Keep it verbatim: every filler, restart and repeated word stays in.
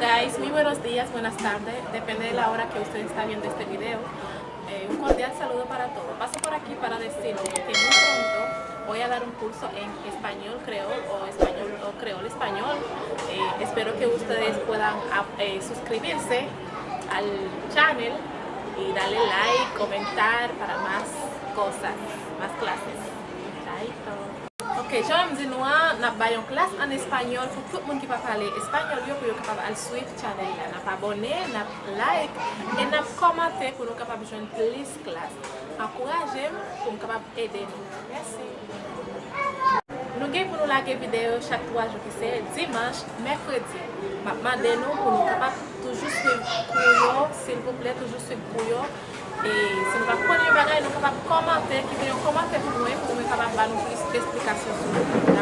Guys, muy buenos días, buenas tardes, depende de la hora que usted está viendo este video. Eh, un cordial saludo para todos. Paso por aquí para decirles que muy pronto voy a dar un curso en español creol o español o creol español. Eh, espero que ustedes puedan ap- eh, suscribirse al channel y darle like, comentar para más cosas, más clases. Chaito. Ok, jan m di nou an, n ap bay yon klas an espanyòl pou tout moun ki pa pale espanyòl yo, pou yo kapab al swiv channel la. N ap abòne, n ap like, e n ap kòmante pou nou kapab jwenn plis klas. Ankouraje m pou m kapab ede nou. Mèsi. Nou gen pou nou lage videyo chak twa jou ki se dimanch, mèkredi. M ap mande nou pou nou kapab toujou swiv kou yo, silvouplè, toujou swiv kou yo. E si nou pa konprann yon bagay, nou kapab kòmante, kite yon kòmantè pou mwen, pou mwen kapab ba nou plis esplikasyon sou li.